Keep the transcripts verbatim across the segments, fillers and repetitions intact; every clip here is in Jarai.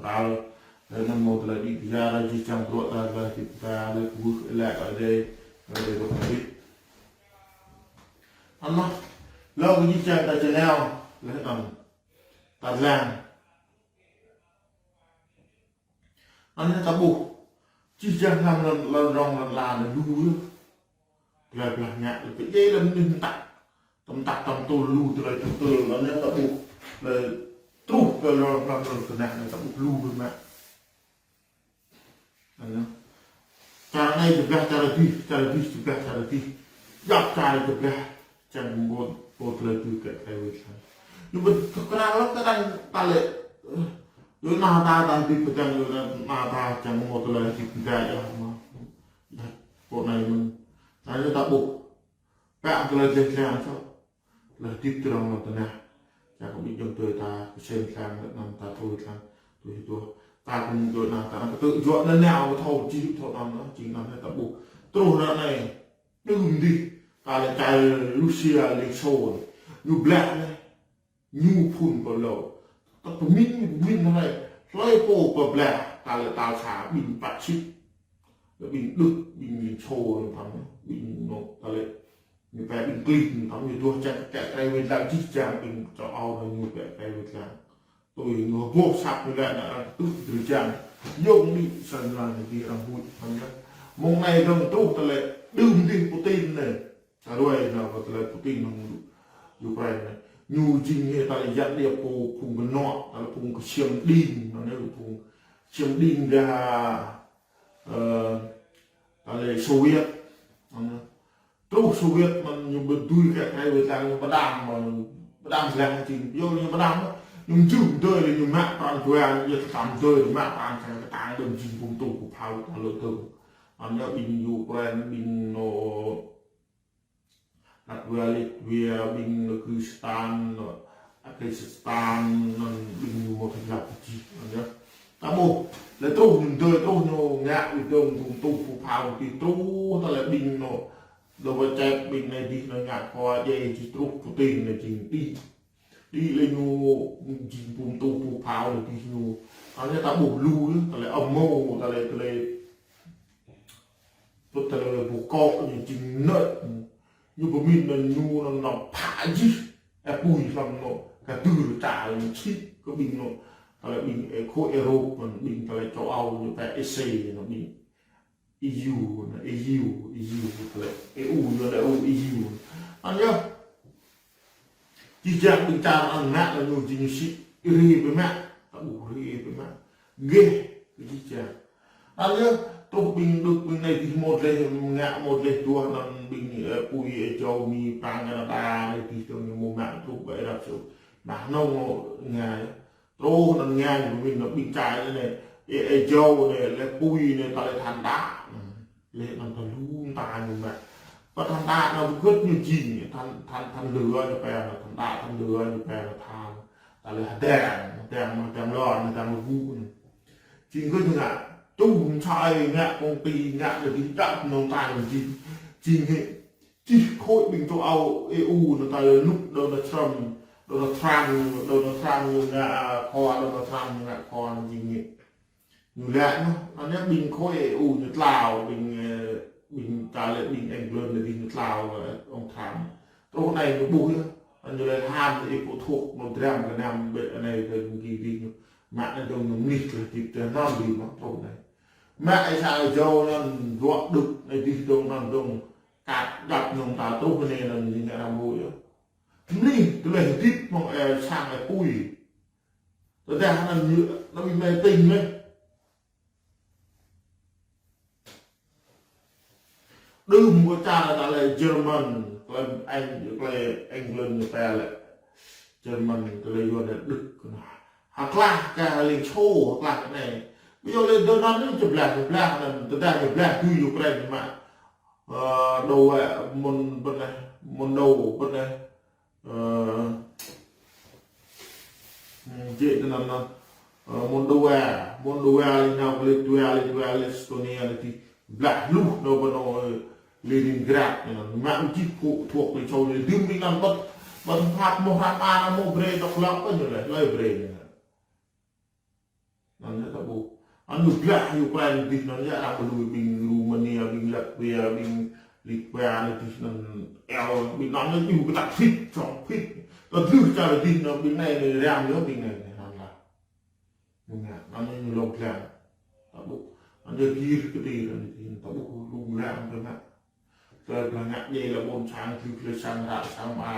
tal, lĕ anŭn mơ̆ tơlơi đĭ kyar, jih jang bruă ta tơlơi hơdip ta, lĕ kwưh, lĕ kơ Ơi Adai, Ơi Adai dŏ hơdip. Anŭn mơ̆, lŏ kơ jih jang ta čơnao, lĕ anŭn, ta lăng. Anŭn ta ƀuh, jih jang hlăm lŏn, lŏn rŏng lŏn ala anai lu yơh. Tơlơi blah ngă, lĕ pơdjai lăm anih mơtak. Tơm mơtak tơm tơl lu tơlơi tơm tơl, anŭn ta ƀuh. Lĕ truh kơ lŏn, lŏn, lŏn tơnah anai ta ƀuh lu biă mă. Anŭn. Čar anai jơblah čar adih, čar adih jơblah čar adih. Djŏp čar jơblah, čang ƀu, ƀu tơlơi tui kơ Ơi Adai wơ̆t lăng. Ñu ƀu tơkra lăng kơ đang ta lĕ, ơ, yua anŭn ta, ta hơdip pơdang, yua anŭn ta čang mơ̆ tơlơi hơdip pơdang yơh mơ̆. Yơh, pô anai mơ̆n. Anŭn ta ƀuh. Pă tơlơi dleh dlan čŏ. Tơlơi hơdip tơdrong lŏn tơnah. Čang kơ ƀing ayŏng adơi ta kơsem lăng, lĕ anŭn ta tui lăng, tui hơduah. Ta kơ ƀing ayŏng adơi ta, ta kơ tơ̆ juă anŭn nao, thâo čih, thâo anŭn, jing anŭn ta ƀuh. Truh ră anai, đưm dih, ta lĕ čar Russia, Liên Xô, ñu blah anai, ñu phun pơ lŏ. Ta pơmĭn, pơmĭn anai, hlơi pô pơblah, ta lĕ tal sa ƀing păt sĭt. Lĕ ƀing Đức, ƀing Liên Xô anŭn tăm, ƀing anŭn ta lĕ, ñu pĕ ƀing klin anŭn tăm, ñu duah čang kơ Ơi Adai wơ̆t lăng jih jang ƀing châu Âu anŭn ñu pĕ Ơi Adai wơ̆t lăng. Tui ñu boh sat ñu lĕ anŭn tŭ drơi jang. Yŏng đĭ săn lăng ñu dih arăng huĭ anŭn lĕ. Mơ̆ng anai dơ̆ng truh ta lĕ đưm dih Putin anai. Ta ruai anŭn kơ tơlơi Putin mơ̆ng Ukraine anai. Ñu jing hĭ ta lĕ yăt đia pô phung kơnŏ, ta lĕ phung kơsiăm đing, anŭn anai phung kơsiăm đing gah, ơ, ta lĕ Soviet. Anŭn. Truh Soviet mơ̆n ñu ƀu dưi kơ Ơi Adai wơ̆t lăng, ñu pơđam mơ̆n, pơđam lăng jing. Yua ñu pơđam, ñu mơjưh mơdơi lĕ ñu mă pran jua, ñu tơtăm mơdơi, ñu mă pran jua, kơtang đơ̆ng jing pum tŭ pơphao ta lơ tơ̆ng. Anŭn yơh ƀing Ukraine, ƀing anŭn Latvia, Latvia, ƀing anŭn Kyrgyzstan, anŭn Kazakhstan, anŭn ƀing ñu mơ̆ tơlơi pơjing, anŭn yơh. Ta ƀuh, lĕ truh ñu mơdơi, truh ñu ngă, ƀing dơ̆ng pum tŭ pơphao, ti truh, ta lĕ ƀing anŭn, dŏ wơ̆t čĕp ƀing anai dih anŭn ngă khua djai, ti truh Putin anai jing đĭ. Đĭ lĕ ñu, jing pum tŭ pơphao lĕ dih ñu. Anŭn yơh ta ƀuh lu yơh, ta lĕ amô, ta lĕ, ta lĕ Pơt tơlơi ƀu kŏ ñu jing nơ̆t. Ñu pơmĭn anŭn ñu anŭn nao phă jih. Ơ, apui hlăm anŭn, kơ tơl čar ñu čih kơ ƀing anŭn. Tơlơi ƀing, ơ, khối Europe anŭn, ƀing tơlơi châu Âu ñu pĕ E C anŭn ƀing. E U anŭn, E U, E U, tơlơi E U anŭn, E U, E U. Anŭn yơh. Jih jang ƀing čar anŭn ngă lĕ ñu jing ñu sĭ, ri biă mă, ta ƀuh ri biă mă. Gêh kơ jih jang. Anŭn yơh, truh ƀing Đức ƀing anai dih mơ̆ dleh ngă mơ̆ dleh duah anŭn ƀing, ơ, apui, ơ, châu Mi, Prang, Canada anai dih dơ̆ng ñu mơ̆ mă truh ƀơi Arab Saudi. Mă anŭn ngă. Truh anŭn ngă ñu pơmĭn anŭn ƀing čar anai, ơ, ơ, châu anai, lĕ apui anai, ta lĕ than đă. Lĕ anŭn ta lu ta ñu mă. Pơ than đă anŭn ƀu gơ̆t ñu jing, than, than, than lửa ñu pĕ anŭn, than đă than lửa ñu pĕ anŭn than. Ta lĕ hơdang, hơdang, hơdang lŏn, hơdang lơbŭ anŭn. Jing gơ̆t ñu ngă, tŭ hăng čai ngă công ty, ngă lĕ dih đăp anŭn ta ñu jing. Jing hĭ, čih khối ƀing châu Âu, E U anŭn ta lĕ nuk Donald Trump, Donald Trump, Donald Trump ñu ngă khua, Donald Trump ñu ngă khua anŭn jing hĭ. Ñu laĭ mơ̆n, anŭn yơh ƀing khối E U ñu tlao, ƀing, ơ, ƀing ta lĕ ƀing England anai dih ñu tlao, ơ, ông Trump. Truh anai ñu ƀuh yơh, anŭn ñu laĭ hăn ih pô thuốc, ñu dram kơ năm ƀĕ anai kơ ñu gih dih ñu. Mă anai dơ̆ng ñu mlih tơlơi hơdip tơnăn dih mơ̆n truh anai. Mă ih sa ih jao anŭn dŏ Đức anai dih dơ̆ng anŭn dơ̆ng. Kăt djăp anŭn ta truh anai anŭn ñu ngă răm ƀu yơh. Mlih tơlơi hơdip mơ̆ng, ơ, sang apui. Tơdah anŭn ñu, anŭn ƀing anai tĭng leh. Đưm kơ čar ta lĕ German, tơlơi Eng-, tơlơi England ñu pĕ lĕ German, tơlơi yua lĕ Đức. Hơklah kơ Liên Xô, hơklah anai. Ƀu djơ̆ lĕ dơ̆ng anŭn ñu čơblah, čơblah anŭn, tơdah čơblah tui Ukraine mă. Ơ, dŏ wơ̆t mơ̆n ƀơi anai, mơ̆n dŏ ƀơi anai. Ơ, hm, jĕ tơnăn anŭn, ơ, Moldova, Moldova lĕ nao kơ Latvia, Latvia, Estonia lĕ dih blah hluh dŏ ƀơi anŭn, ơ, Leningrad anŭn. Mă ƀu jih pô thuốc Liên Xô anai, đưm ƀing anŭn ƀơ̆t, ƀơ̆t hăp mơ̆ hrăm anŭn mơ̆ brơi dŏ lăp anŭn lĕ, hlơi brơi anŭn. Anŭn yơh ta ƀuh. Anŭn ñu blah Ukraine dih anŭn yơh, arăng ƀu lui ƀing Rumania, ƀing Latvia, ƀing Litva anŭn dih anŭn, eo ƀing anŭn yơh ñu kơtăk phit, čong phit. Ta dlưh čar dih anŭn ƀing anai anai răm yơh ƀing anai anai anŭn lah. Ñu ngă, anŭn yơh ñu lông lăng. Ta ƀuh. Anŭn yơh gir kơtir anŭn dih, ta ƀuh lông lăng tơ ngă. Tơlơi blah ngă djai lĕ ƀôn sang, dlưh lĕ sang ră, sang mă,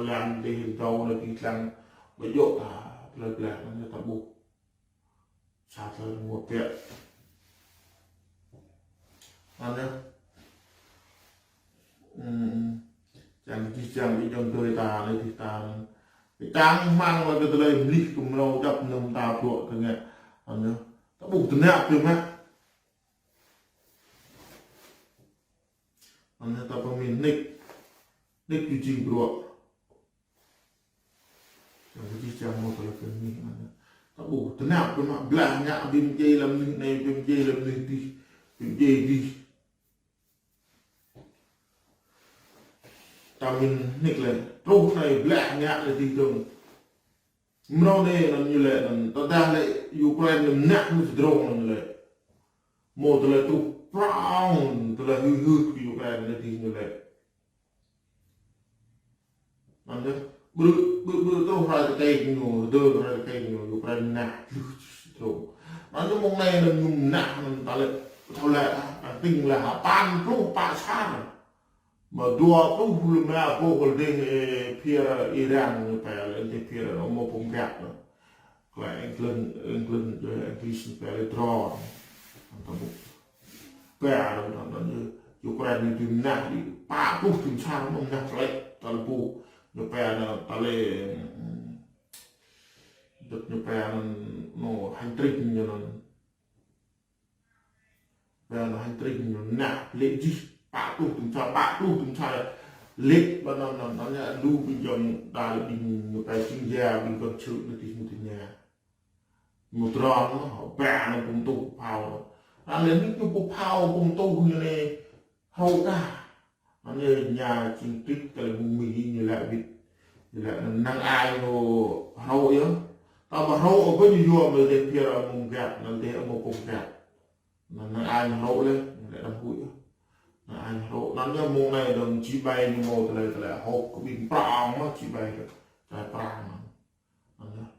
lăng dih hĭ dâu lĕ dih lăng. Ƀu djơ̆ ta, tơlơi blah anŭn yơh ta ƀuh. Sa tơlơi rơngot biă. Anŭn yơh. Ừm, čang dih čang ƀing ayŏng adơi ta, lĕ dih ta. Ƀing ta hmăng lĕ kơ tơlơi mơlih kơ mrâo djŏp mơnơ̆ng ta bruă tơ ngă. Anŭn yơh. Ta ƀuh tơnap tơ ngă. Anŭn yơh ta pơmĭn nik. Nik tui jing bruă. Čang dih čang mơ̆ tơlơi kơ nik anŭn yơh. Ta ƀuh tơnap tơ ngă blah ngă ƀing djai lăm nik anai, ƀing djai lăm nik dih, ƀing djai dih. Ta mĭn nik lĕ, truh anai blah ngă lĕ dih dơ̆ng. Mrâo anai anŭn ñu lĕ anŭn, tơdah lĕ Ukraine anŭn mơnă mơ̆ tơdrong anŭn ñu lĕ. Mơ̆ tơlơi truh prŏng, tơlơi hưt hưt kơ Ukraine anŭn dih ñu lĕ. Anŭn yơh, ƀrư̆, ƀrư̆, ƀrư̆ truh rai tơkeng ñu, dơ̆ng rai tơkeng ñu, Ukraine mơnă, dlưh dơ̆ng. Anŭn yơh mơ̆ng anai anŭn ñu mơnă anŭn ta lĕ, thâo lĕ, anŭn tĭng lĕ hơpăn pluh pă čar. Mă dua pluh lăm rơma pluh kơ dih, ơ, phiơr Iran ñu pĕ lĕ, dih phiơr anŭn mơ̆ pơm gak anŭn. Klă England, England, ơ, English ñu pĕ lĕ drone. Anŭn ta ƀuh. Pĕ anŭn, anŭn, anŭn, ơ, Ukraine ñu tui mơnă, dih pă pluh tui čar mơ̆ mơnă klĕ, ta lĕ ƀuh. Ñu pĕ anŭn, ta lĕ, ưm, dŏ ñu pĕ anŭn, anŭn, hành trình ñu anŭn. Pĕ anŭn hành trình ñu mơnă, lĕ dih, pă pluh tui čar, pă pluh tui čar. Lĕ ƀơi anŭn, anŭn, anŭn, ñu lu ƀing ayŏng adơi ƀing ñu pĕ čing ya, ƀing kơnơ̆ng čư̆ anŭn dih ñu tui ña. Ñu drone anŭn, hơpă anŭn pơm tuh phao. Anŭn lĕ nik ñu pơm phao, pơm tuh ñu anai, hrŏ kah. Anŭn yơh ñu čing trĭt tơlơi mơ̆ng Mi ñu laĭ wĭt. Ñu laĭ năng ai ñu hrŏ yơh. Ta ƀu hrŏ ôh kơ ñu yua mơ̆ dih phiơr mơ̆ng gak, anŭn dih mơ̆ pơm gak. Anŭn năng ai ñu hrŏ lĕ, ñu laĭ đăm huĭ yơh. Năng ai ñu hrŏ. Anŭn yơh mơ̆ng anai dơ̆ng či ƀai ñu mơ̆ tơlơi, tơlơi hŏk kơ ƀing prŏng mơ̆ či ƀai kơ čar prŏng anŭn. Anŭn yơh.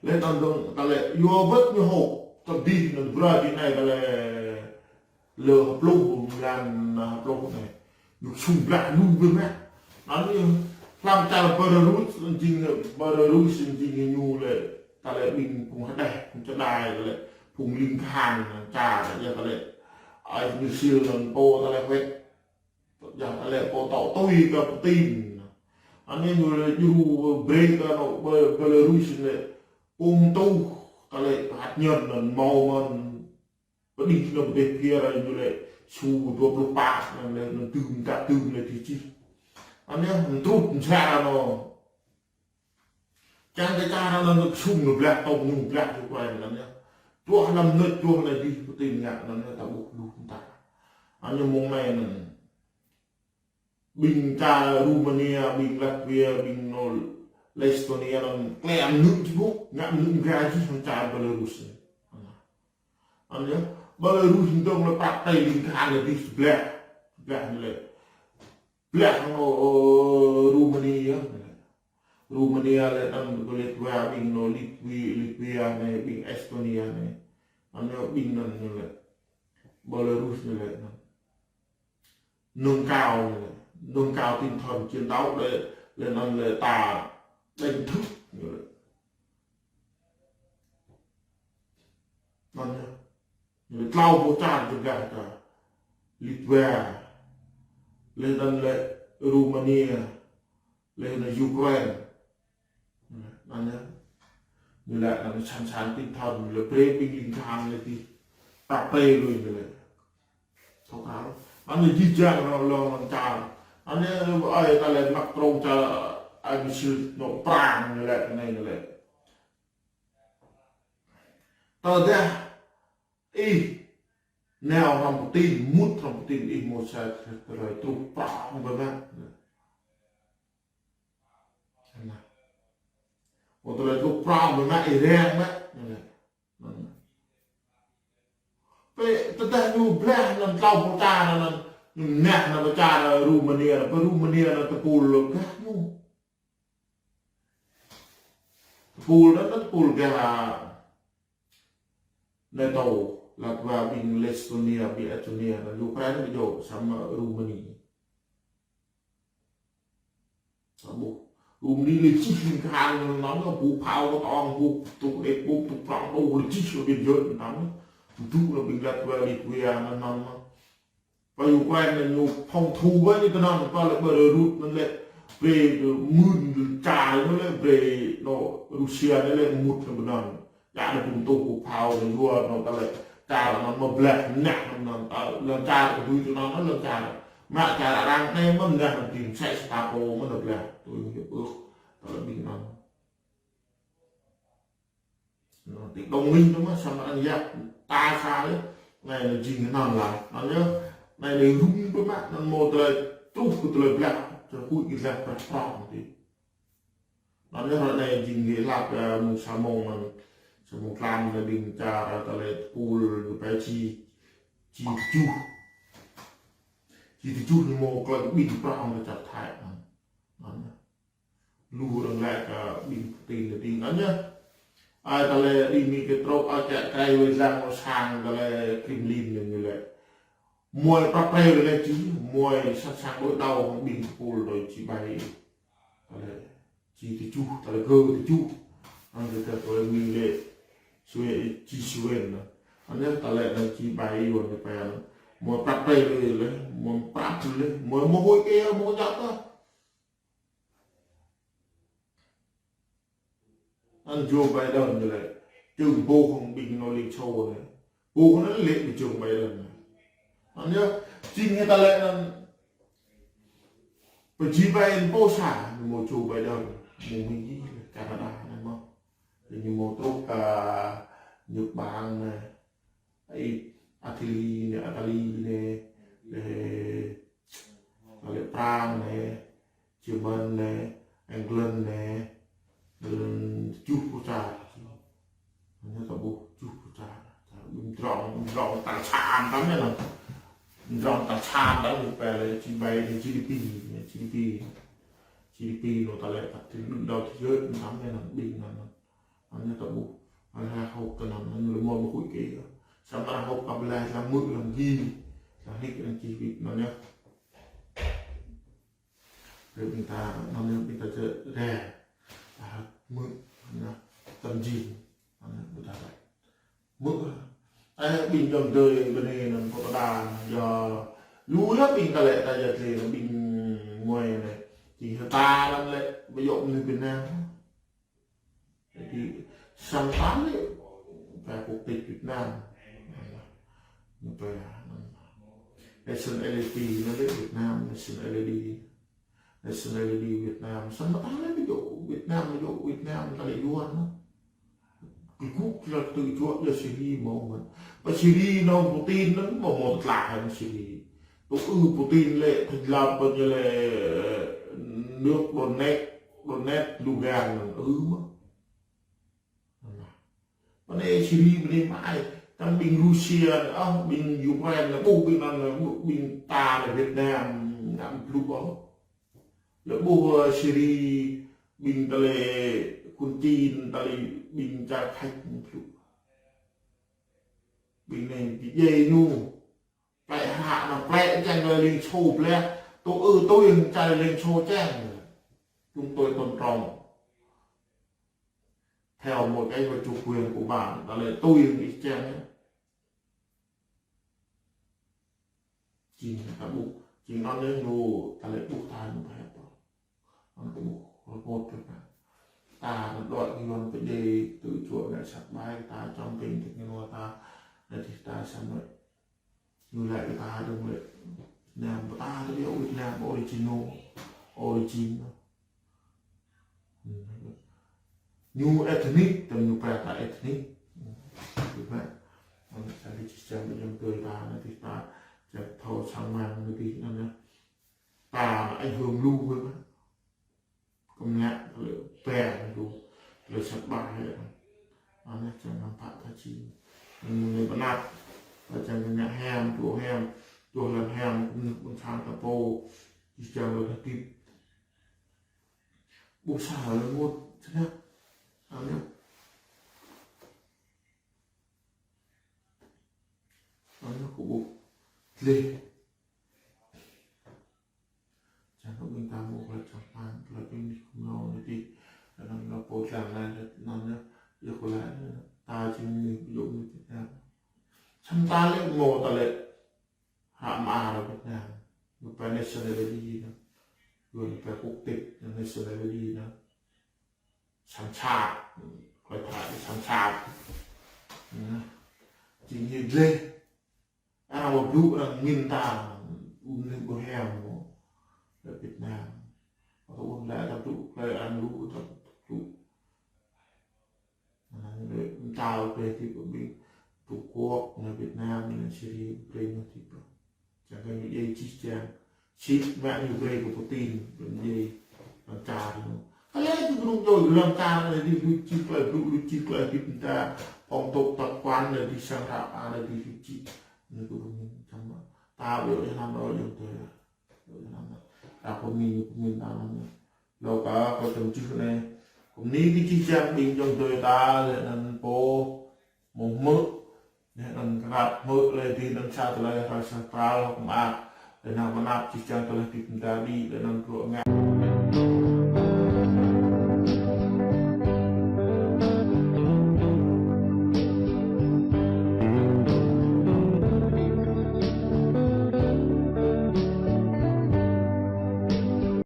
Lĕ anŭn dơ̆ng, ta lĕ, yua wơ̆t ñu hŏk, ta dih anŭn bra dih anai ta lĕ, lơ hơpluh, mlan hơpluh anai. Ñu sum blah lu ƀơ̆ mă. Anŭn yơh, hlăm čar Belarus, jing Belarus, jing ñu lĕ, ta lĕ ƀing phung hơđeh, phung čơđai, ta lĕ, phung ling kahan, čar, yua ta lĕ, ai ñu sil anŭn pô, ta lĕ, wet. Yua ta lĕ pô tŏ tui kơ Putin. Anai ñu lĕ djru brơi kơ anŏ Be-, Belarus lĕ pơm tuh, ta lĕ hăt ñăn anŭn mâo mơ̆n. Pơđĭ anŭn pơdeh phiơr ñu lĕ su dua pluh pă anŭn lĕ anŭn tưm ta tưm lĕ dih čih. Anai anŭn truh mơsar anŭn. Čang kơ čar anŭn anŭn sum anŭn blah tŏng ñu blah Ukraine anŭn yơh. Truh anŭn mơnuih, truh anŭn dih Putin ngă anŭn yơh ta ƀuh lu mơta. Anŭn mơ̆ng anai anŭn. Ƀing čar Rumania, ƀing Latvia, ƀing anŭn Estonia anŭn klĕ mơnŭ či ƀuh, ngă mơnŭ mơga jih hăng čar Belarus. Anŭn yơh, Belarus dơ̆ng lĕ prăk tơi ling kahan lĕ dih blah. Blah ñu lĕ. Blah anŭn, ơ, Rumania. Rumania lĕ anŭn kơ Litva, ƀing anŭn Litvi-, Litvia anai, ƀing Estonia anai. Anŭn yơh ƀing anŭn ñu lĕ. Belarus ñu lĕ anŭn. Nâng cao ñu lĕ. Nâng cao tinh thần chiến đấu lĕ, lĕ anŭn lĕ ta đánh thức ñu lĕ. Anŭn yơh. Ñu lĕ tlâo pô čar tơgah ta. Litva. Lĕ anŭn lĕ Rumania. Lĕ anŭn Ukraine. Anŭn yơh. Ñu lĕ anŭn sẵn sàng tinh thần, ñu lĕ brơi ƀing ling kahan lĕ dih. Ta brơi lui ñu lĕ. Thâo krăn. Anŭn yơh jih jang anŭn lŏn čar. Anŭn yơh ai ta lĕ Macron čar ai Michel ñu prang ñu lĕ anai ñu lĕ. Tơdah ih nao hrŏm Putin, mŭt hrŏm Putin ih mơ̆ sa tơlơi truh prong ƀơi mă. Anai. Mơ̆ tơlơi truh prong ƀơi mă ih răng mă. Anai. Ñu blah anŭn tlâo pluh čar anŭn, ñu mơnah anŭn pơ čar Rumania, pơ Rumania anŭn tơpul blah ñu. Tơpul anŭn tơpul blah NATO, Latvia, ƀing Lithuania, ƀing Estonia, anŭn Ukraina ƀu djơ̆, samơ̆ Rumania. Sa ƀuh. Rumania lĕ čih ling khan anŭn, ƀu phao kơ tong, ƀu tŭk đĕt, ƀu tŭk prong, ƀu lĕ čih lĕ ƀing djơ̆ anŭn. Dŭ lĕ ƀing Latvia, Lithuania anŭn. Pơ Ukraina ñu phòng thủ ƀơi ñu tơnăn, pơ lĕ Belarus anŭn lĕ, brơi mưn čar anŭn lĕ, brơi anŭn Rusia anŭn lĕ mŭt anŭn ƀơi anŭn. Čar anŭn ƀu tŭ kơ phao anŭn yua anŭn tơlơi čar anŭn mă blah mơnah anŭn, tơlơi čar kơ tui tui anŭn lĕ čar. Mă čar arăng anai mơnah anŭn tim sĕ seta kơ mơnah blah. Tui ñu ƀuh tơlơi ƀing anŭn. Anŭn ti đồng minh anŭn mă samơ̆ arăng yap ta sa lĕ. Anai lĕ jing anŭn lah. Anŭn yơh, anai lĕ rŭng pơmă anŭn mơ̆ tơlơi truh kơ tơlơi blah, tơlơi huĭ kơ blah prah prong ti. Anŭn yơh ră anai jing hĭ hlak, ơ, mơ̆ng sa mông anŭn, sa mông tlam anŭn ƀing čar, ơ, tơlơi tơpul ñu pơči, či tơjuh. Či tơjuh ñu mơ̆ klơi ƀing prong kơ čar Thái anŭn. Anŭn yơh. Lu arăng laĭ kơ ƀing Putin anŭn ƀing anŭn yơh. Ai tơlơi ƀing mi kơ trôk, ai kơ krai wai lăng ƀơi sang tơlơi Kremlin anŭn ñu laĭ. Mơi prap pre lĕ či, mơi sẵn sàng đối đầu hăng ƀing tơpul đơi či ƀai. Tơlơi či tơjuh, tơlơi gơ tơjuh. Anŭn tơlơi tơlơi mi lĕ, sue, či suen anŭn. Anŭn tơlơi anŭn či ƀai iôn tơ pen. Mơi prap pre lĕ, mơi prap lĕ, mơi mơ̆ huĭ kơ, mơi jăk tơ. Anŭn Joe Biden ñu lĕ, čơ̆ng ƀuh hăng ƀing anŭn Liên Xô anai. Ƀuh anŭn lĕ ƀu čơ̆ng Biden anai. Anŭn yơh, jing hĭ tơlơi anŭn, pơjing Biden pô sa, ñu mơ̆ Joe Biden, mơ̆ Mi, Canada anai mơ̆. Ñu mơ̆ truh kơ Nhật Bản anai. Ai, Italy anai, Italy anai, lĕ, lĕ Prang anai, German anai, England anai, lĕ tơjuh pluh čar. Anai ta ƀuh tơjuh pluh čar. Čar ƀing drong, ƀing drong tal sa anŭn tăm anai. Ƀing drong tal sa anŭn tăm ñu pơlĕ či ƀai anai GDP, anai GDP. GDP anŭn tơlơi phát triển đứng đầu thế giới anŭn tăm anai ƀing anŭn. Anŭn yơh ta ƀuh. Anŭn yơh hơ̆k kơ anŭn, anŭn yơh lĕ mơ̆ mơ̆ huĭ kơ yơh. Samơ̆ arăng hơ̆k kơ ƀlai, lăng mư̆, lăng gih, lăng nik, lăng čih wĭt anŭn yơh. Rơi ƀing ta, anŭn yơh ƀing ta čơ̆ rĕ. Ta mư̆, anŭn yơh, tâm jing. Anŭn yơh ƀing ta rĕ. Mư̆. Ai ƀing dŏng dơi ƀơi anai anŭn pơkơđa, yơh. Lu yơh ƀing ta lĕ ta yơh tlĕ anŭn ƀing mơi anai. Jing hơta anŭn lĕ, ƀu djơ̆ mơnuih Việt Nam. Jadi, samơ̆ ta lĕ, pơ quốc tịch Việt Nam. Ñu pơ, nationality anŭn lĕ Việt Nam, nationality. Nationality Việt Nam. Samơ̆ ta lĕ ƀu djơ̆ Việt Nam, ƀu djơ̆ Việt Nam, ta lĕ Yuan anŭn. Kơkuh kơ tơlơi tơjuă yua Syria mơ̆n. Pơ Syria anŭn Putin anŭn mơ̆ mơ̆ tơtlaih hăng Syria. Tui ư Putin lĕ thành lập pơ ñu lĕ nước Donetsk, Donetsk, Lugansk anŭn ư mơ̆n. Pơ anai Syria pơ anai mă ai, tăm ƀing Russia, ơ, ƀing Ukraine, ƀuh ƀing anŭn, ƀuh ƀing ta lĕ Việt Nam, ngă blŭ ôh. Lĕ ƀuh, ơ, Syria, ƀing tơlơi kŭn Chin, tơlơi ƀing čar Thái blŭ. Ƀing anai ƀu djơ̆ ñu. Plĕ hră anŭn, plĕ čang tơlơi Liên Xô plĕ. Tui ư tui hăng čar Liên Xô čang. Chúng tôi tôn trọng. Theo một cái chủ quyền của bạn, tơlơi tui hăng ih čang. Jing ta ƀuh, jing anŭn yơh ñu, ta lĕ ƀuh ta ñu pơhiăp. Anŭn ta ƀuh report kơ ta. Ta anŭn đuaĭ kơ Yuan pơdjai tơjuă ngă sat ƀai, ta čăm ping tơk ñu ta, anai tih ta samơ̆. Ñu laĭ kơ ta dơ̆ng lĕ Việt Nam, ta tơ yơh Việt Nam original, origin. Ñu ethnic, tơm ñu pơtă ethnic. Ñu pơtă. Anŭn ta đi čih čăm ƀơi djŏp tơlơi ta, anŭn tih ta, čăm thâo sang mang anŭn tih anŭn yơh. Ta anŭn ảnh hưởng lu hăng mơ̆. Kơmlă, tơlơi pơr lu, tơlơi sat ƀai hĭ. Anŭn čang nampak ta či. Anŭn ñu pơnăp. Ƀă čang kơ ngă hiam, tŭ hiam, tŭ lăng hiam, kơ mơnuih ƀôn sang ta pô, či čang lŏ hơdip. Ƀu sa lĕ mŭt, čơnăk. Anŭn yơh. Anŭn yơh kơ ƀu tleh. Čang kơ ƀing ta mŭt kơ lăp čang păn, kơ lăp ƀing mơnuih kơmlô anai ti. Anŭn lăp pô čang anai, anŭn yơh, yơh kơ lăp anai, ta či mơnuih, yơh mơnuih Việt Nam. Samơ̆ ta lĕ mơ̆ ta lĕ. Hă mă arăng Việt Nam. Ñu pơpă nationality anŭn. Ñu pơpă quốc tịch, nationality anŭn. Săn sap. Kơi thai săn sap. Anŭn. Či ñu dleh. Arăng ƀu blŭ arăng min ta. Ƀu mơnuih ƀu hiam mơ̆. Lĕ Việt Nam. Ƀu ƀuh lĕ ta blŭ, lĕ arăng blŭ, ta blŭ. Anŭn lĕ ta ƀu hơdip ƀing Trung Quốc, anŭn Việt Nam, anŭn Syria, Ukraine hơdip. Čang kơ ñu djai čih čang. Sĭt mă ñu brơi kơ Putin, ƀing djai lŏn čar ñu. Kơ lĕ či kơnung djai lŏn čar anai dih, lu čih klai, lu, lu čih klai hơdip ta, phong tục tập quán anai dih, sang hră anai dih, lu čih. Anai kơ ƀing čang mă. Ta ƀu yơh anăm ôh yơh tui. Ta pơmin, pơmin ta anŭn. Lŏ kơ, kơ čang čih anai. Kơ mơni kơ čih čang ƀing čang tui ta, lĕ anŭn pô, mơ̆ hmư̆. Lĕ anŭn krăp hmư̆, lĕ dih anŭn sa tơlơi, sa tơlơi, sa tơlơi mơak. Lĕ anŭn mơnăp čih čang tơlơi hơdip ta dih, lĕ anŭn bruă ngă